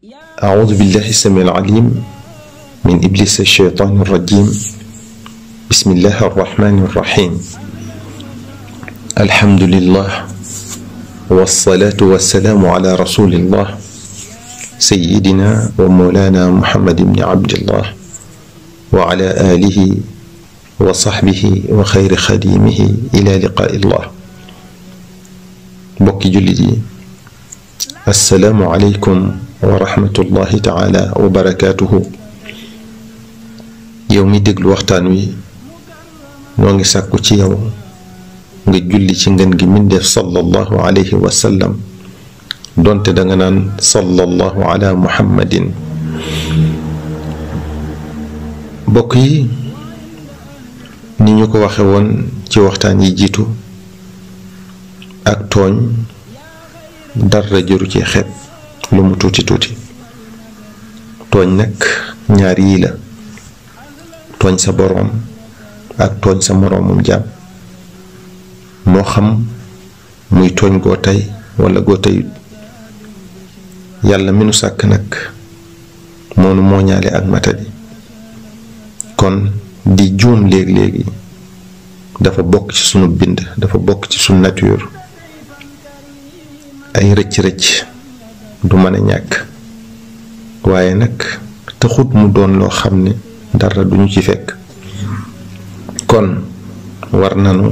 أعوذ بالله السميع العليم من إبليس الشيطان الرجيم. بسم الله الرحمن الرحيم. الحمد لله والصلاة والسلام على رسول الله سيدنا ومولانا محمد بن عبد الله وعلى آله وصحبه وخير خديمه إلى لقاء الله. بوكي جلدي، السلام عليكم ورحمة الله تعالى وبركاته. يومي دغلو waxtaan wi ñoo ngi sàkku ci yow nga julli ci ngeen gi mindeef sallallahu alayhi wa sallam, donte da nga naan sallallahu ala muhammadin. bokk yi, ni ñu ko waxe woon ci waxtaan yi jiitu, ak tooñ dara jëru ci xeeb lu mu tuuti tuuti. tooñ nag ñaar yii la: tooñ sa boroom ak tooñ sa moroomum jaam. moo xam muy tooñ goo tey walla goo teyut. yàlla mi nu sàkk nag moonu mooñaale ak matadi, kon di juum léegi-léegi dafa bokk ci sunu bind, dafa bokk ci sunu nature. ay rëcc-rëcc du mën a ñàkk, waaye nag taxut mu doon loo xam ne dara duñu ci fekk. kon war nanu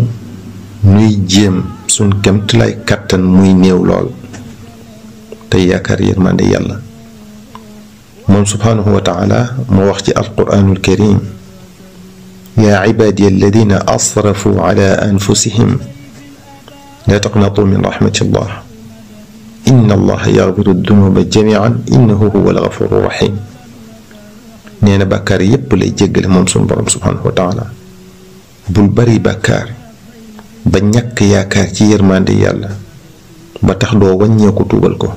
nuy jéem suñ kemtalaay kàttan muy néew lool tey yaakaar yërmande yàlla. moom subhaanahu wa taala moo wax ci alquraanul karim: yaa ibaadiya alladina asrafu ala anfusihim la taqnatu min rahmatillah inna allaha yaxfiru dunuba jamian innahu huwa alxafuru rahim. nee na bàkkaar yépp lay jéggale moom suñu borom subhaanahu wa taala. bul bari bàkkaar ba ñàkk yaakaar ci yërmande yàlla ba tax doo wàññeeku tuubal ko.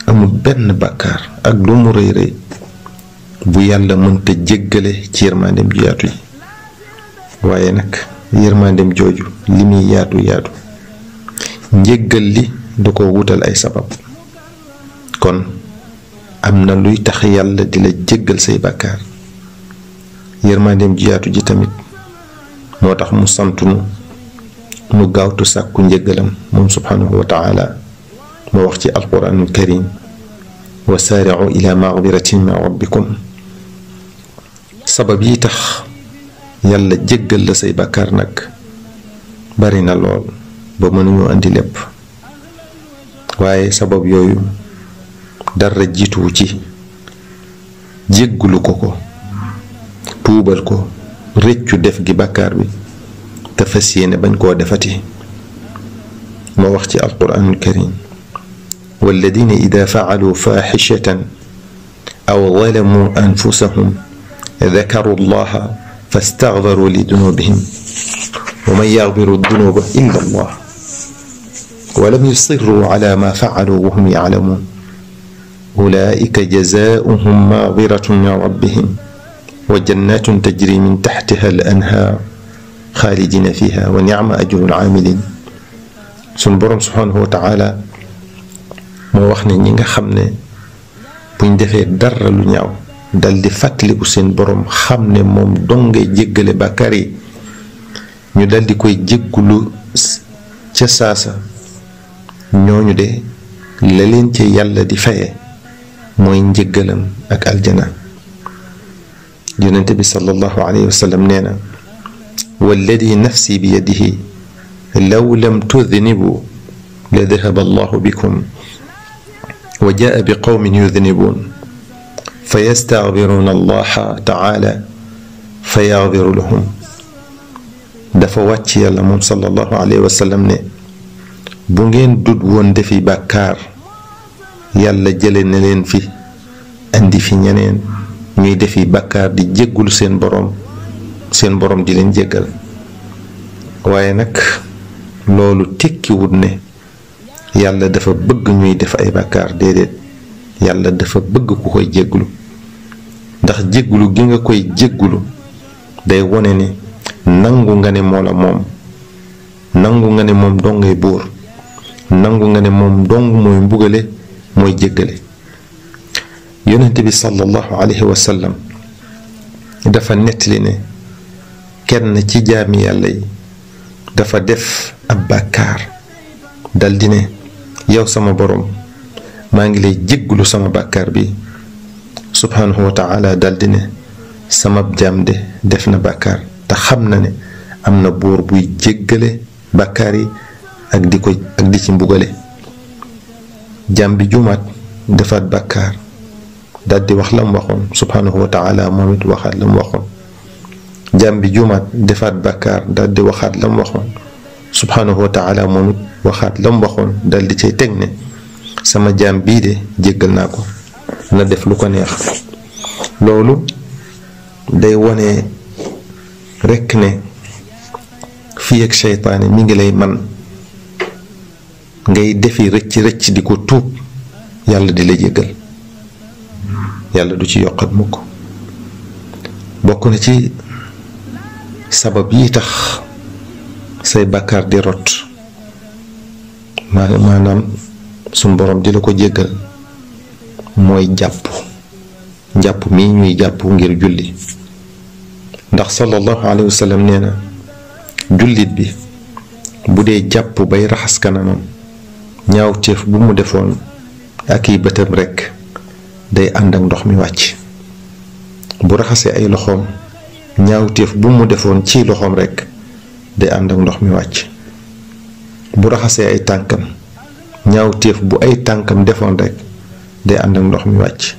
amul benn bàkkaar ak lu mu rëy rëy bu yàlla mënta jéggale ci yërmandeem ju yaatu yi. waaye nag yërmandeem jooju li muy yaatu yaatu, njéggal li du ko wutal ay sabab. kon am na luy tax yàlla di la jéggal say bàkkaar. yërmandeem ju yaatu ji tamit moo tax mu santunu nu gaawtu sàkku njéggalam moom subhanahu wa taala. moo wax ci alquranul karim: wa saari'u ila magfiratin min rabbikum. sabab yi tax yàlla jéggal la say bàkkaar nag bari na lool ba mënuñu andi lépp, waaye sabab yooyu dara jiituwu ci jéggulu ko tuubal ko, réccu def gi bàkkaar bi te fas yéene bañ koo defati. moo wax ci alquranul karim: walladina ida faalu faaxishatan aw zalamu anfusahum dakaru llaha fastaxfaru li dunubihim wa man yaxfiru dunuba illa allah walam yusirru ala ma faalu wa hum yaclamuun ulaika jazaauhum magfiratun min rabbihim wa jannatun tajri min taxtiha al anhaar xaalidina fiha wa nicma ajru alcaamilin. sun boroom subhaanahu wa taala moo wax ne ñi nga xam ne buñ defee dara lu ñaaw dal di fàttaliku seen boroom xam ne moom dongay jéggale bàkkaar yi, ñu dal di koy jéggulu ca saasa, ñooñu de la leen ci yàlla di faye mooy njéggalam ak aljana. yonente bi sallallahu alayhi wa sallam nee na: walladi nafsi bi yadihi law lam tudnibu la dahaba allahu bikum wa jaa bi qawmin yudnibuun fa yastaxfiruuna allaha taala fa yaxfiru lahum. dafa wàcc yàlla moom sallallahu alayhi wa sallam ne bu ngeen dut woon defi bàkkaar yàlla jële na leen fi andi fi ñeneen ñuy defi bàkkaar di jéggulu seen boroom di leen jéggal. waaye nag loolu tekkiwut ne yàlla dafa bëgg ñuy def ay bàkkaar. déedéet, yàlla dafa bëgg ku koy jéggulu, ndax jéggulu gi nga koy jéggulu day wone ne nangu nga ne moo la moom, nangu nga ne moom dongay buur, nangu nga ne moom dong mooy mbugale mooy jéggale. yonent bi sallallahu alayhi wa sallam dafa nettali ne kenn ci jaami yàlla yi dafa def ab bàkkaar daldi ne yow sama borom maa ngi lay jéggulu sama bàkkaar bi subhanahu wa taala daldi ne sama jaam de def na bàkkaar te xam na ne am na buur buy jéggale bàkkaar yi ak di ci mbugale jaam bi jumaat defaat bàkkaar daldi wax lam waxoon subhanahu wa taala moom it waxaat lam waxoon jaam bi jumaat defaat bàkkaar daldi waxaat lam waxoon subhanahu wa taala moom it waxaat lam waxoon daldi cay teg ne sama jaam bii de jéggal naa ko na def lu ko neex. loolu day wone rekk ne fii ak seytaane mi ngi lay man ngay defi rëcc di ko tuub yàlla di la jéggal, yàlla du ci yokkat mukk. bokk na ci sabab yi tax say bàkkaar di rot maanaam suñ borom di la ko jéggal mooy njàpp mii ñuy jàpp ngir julli. ndax sallallahu alayhi wa sallam nee na jullit bi bu dee jàpp bay raxas kanamam ñaawteef bu mu defoon ak i bëtam rekk day ànd ak ndox mi wàcc. bu raxasee ay loxoom ñaawteef bu mu defoon ci loxoom rekk day ànd ak ndox mi wàcc. bu raxasee ay tànkam ñaawteef bu ay tànkam defoon rekk day ànd ak ndox mi wàcc.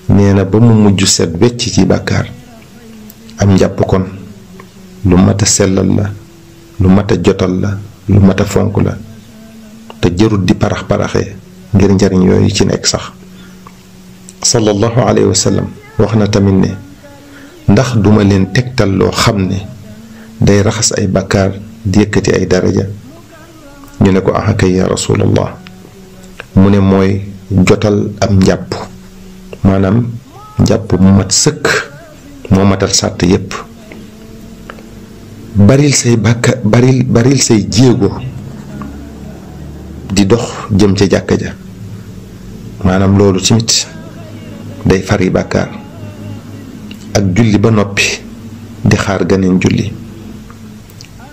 nee na ba mu mujj set wecc ci bàkkaar. am njàpp kon lu mat a sellal la, lu mat a jotal la, lu mat a fonk la, te jërut di parax-paraxee ngir njariñ yooyu ci nekk sax. sallallahu alayhi wa sallam wax na tamit ne ndax duma leen tegtal loo xam ne day raxas ay bàkkaar di yëkkati ay daraja. ñu ne ko ah kay ya rasulallah. mu ne mooy jotal am njàpp, maanaam njàpp mu mat sëkk moo matal sàtt yépp. baril say jéego di dox jëm ca jàkka ja, maanaam loolu tamit day fari bàkkaar. ak julli ba noppi di xaar ganeen julli.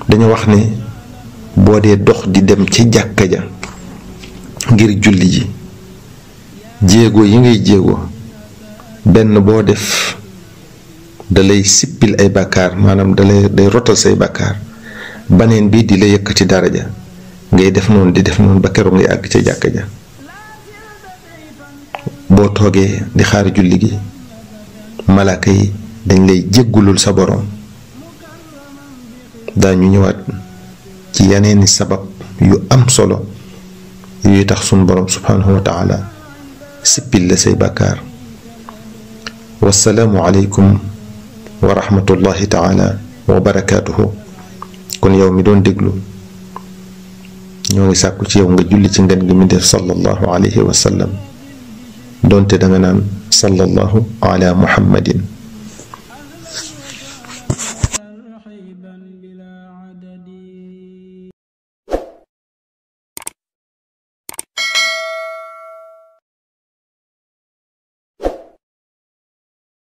dañu wax ne boo dee dox di dem ca jàkka ja ngir julli ji, jéego yi ngay jéego benn boo def dalay sippil ay bàkkaar, maanaam day rotal say bàkkaar. baneen bi di la yëkkati daraja, ngay def noonu di def noonu ba keroog ngay àgg ca jàkka ja. boo toogee di xaar julli gi malaaka yi dañ lay jéggulul sa boroom. daañu ñëwaat ci yeneeni sabab yu am solo yuy tax sunu boroom subhanahu wa taala sippil la say bàkkaar. wassalaamu aleykum wa rahmatullahi taala wa barakaatuhu. kon yow mi doon déglu ñoo ngi sàkku ci yow nga julli ci ngeen gi mi def sallallahu alayhi wa sallam, doonte danga naan sallallahu ala muhammadin